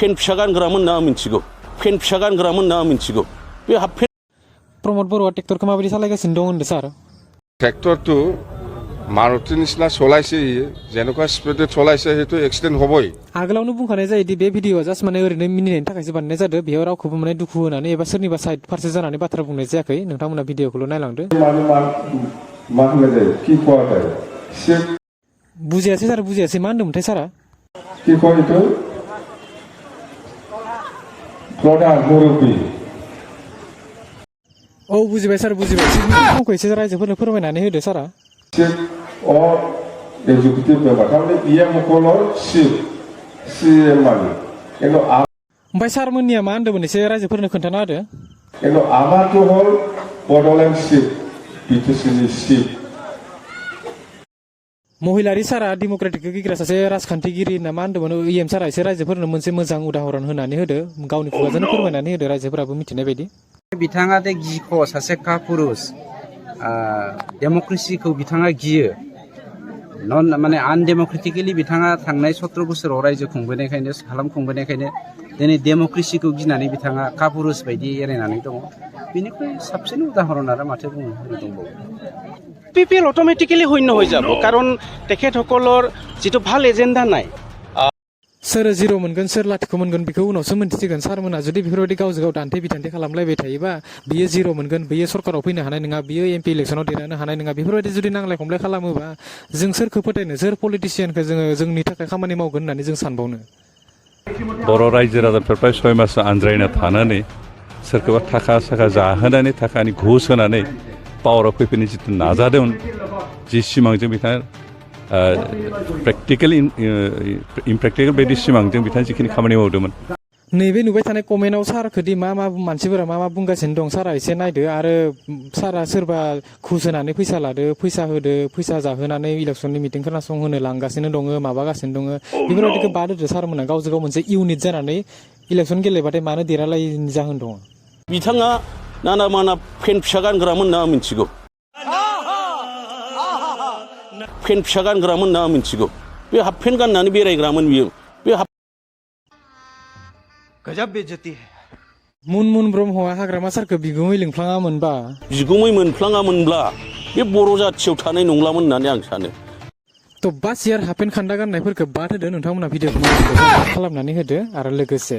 PAN फिसा गानग्रामोन ना मिथिगौ पेन फिसा गानग्रामोन ना मिथिगौ बे हाफ पेन प्रमद बर'आ ट्रेक्टरखौ माबायदि सालायगासिनो दं होनदों सार ট্ৰেক্টৰটো মাৰুতিৰ নিচিনা চলাইছে যেনেকুৱা স্পীডত চলাইছে সেইটো এক্সিডেণ্ট হ'বই आगोलावनो बुंखानाय जायोदि बे भिडिअ'आ जास्ट माने ओरैनो मिनिनायनि थाखायसो बानायनाय जादों बेयाव रावखौबो माने दुखु होनानै एबा सोरनिबा साइड फारसे जानानै बाथ्रा बुंनाय जायाखै नोंथांमोना भिडिअ'खौल' नायलांदो मा होननाय जायो কি কোৱা যায় बुजियासै सार बुजियासै मा होनदोंमोनथाय सारा কি কয় এইটো प्रदान मुरब्बी औ बुजिबाय सार बुजिबाय सिगांखौ एसे रायजोफोरनो फोरमायनानै होदो सारा अ एजुकेटिभ मेम्बार थारमाने बिए मखलर सिएम मानि কিন্তু ओमफ्राय सारमोननिया मा होनदोंमोन एसे रायजोफोरनो खोन्थाना होदो কিন্তু আমাৰটো হ'ল बड'लेण्ड सिट बिटिसिनि सिट महिलारि सारा डेम'क्रेटिक गिग्रा सासे राजखान्थिगिरि ना मा होनदोंमोन इएम सारा एसे रायजोफोरनो मोनसे मोजां उदाहरन होनानै होदो गावनि खुगाजोंनो फोरमायनानै होदो रायजोफोराबो मिथिनाय बायदि बिथाङा दे गिख' सासे कापुरुष डेम'क्रेसिखौ बिथाङा गियो नन माने आनडेम'क्रेटिकेलि बिथाङा थांनाय 17 बोसोराव रायजो खुंबोनायखायनो हालाम खुंबोनायखायनो दिनै डेम'क्रेसिखौ गिनानै बिथाङा कापुरुष बायदि एरायनानै दङ बेनिख्रुइ साबसिन उदाहरन आरो माथो बुंनो दंबावो পিপিএল অট'মেটিকেলি শূন্য হৈ যাব কাৰণ তেখেতসকলৰ যিটো ভাল এজেণ্ডা নাই सोर जिर' मोनगोन सोर लाथिख' मोनगोन बेखौ उनावसो मोनथिसिगोन सारमोना जुदि बेफोरबायदि गावजों गाव दान्थे बिदान्थे खालामलायबाय थायोबा बियो जिर' मोनगोन बियो सरकाराव फैनो हानाय नङा बियो एमपि इलेक्सनाव देरहानो हानाय नङा बेफोरबायदि जुदि नांलाय खमलाय खालामोबा जों सोरखौ फोथायनो सोर पलिटिसियानखौ जोङो जोंनि थाखाय खामानि मावगोन होननानै जों सानबावनो बर' रायजो राजाफोर 6 मास आनज्रायना थानानै सोरखौबा थाखा साखा जाहोनानै थाखानि घुस होनानै पावाराव फैफिननो जिथु नाजादोंमोन जि सिमांजों बिथाङा प्रेक्टिकेल इमप्रेक्टिकेल बायदि सिमांजों बिथाङा जिखिनि खामानि मावदोंमोन नैबे नुबाय थानाय कमेन्टआव सारखौदि मा मानसिफोरा मा बुंगासिनो दं सारा एसे नायदो आरो सारा सोरबा घुस होनानै फैसा लादो फैसा होदो फैसा जाहोनानै इलेक्सननि मिटिं खोनासंहोनो लांगासिनो दङ माबागासिनो दङ बेफोरबायदिखौ बाद होदो सारमोना गावजों गाव मोनसे इउनिट जानानै इलेक्सन गेलेबाथाय मानो देरहालायैनि जाहोन दङ बिथाङा नाना माना पेन फिसा गानग्रामोन ना मिथिगौ पेन फिसा गानग्रामोन ना मिथिगौ बे हाफ पेन गाननानै बेरायग्रामोन बियो बे गजब बेइज्जती है मुनमुन ब्रह्मआ हाग्रामा सारखौ बिगुमै लिंफ्लाङामोनबा बिगुमै मोनफ्लाङामोनब्ला बे बर' जाथियाव थानाय नंलामोन होननानै आं सानो थ' बास यार हाफेन खान्दा गाननायफोरखौ बाद होदो नोंथांमोना भिडिअ खालामनानै होदो आरो लोगोसे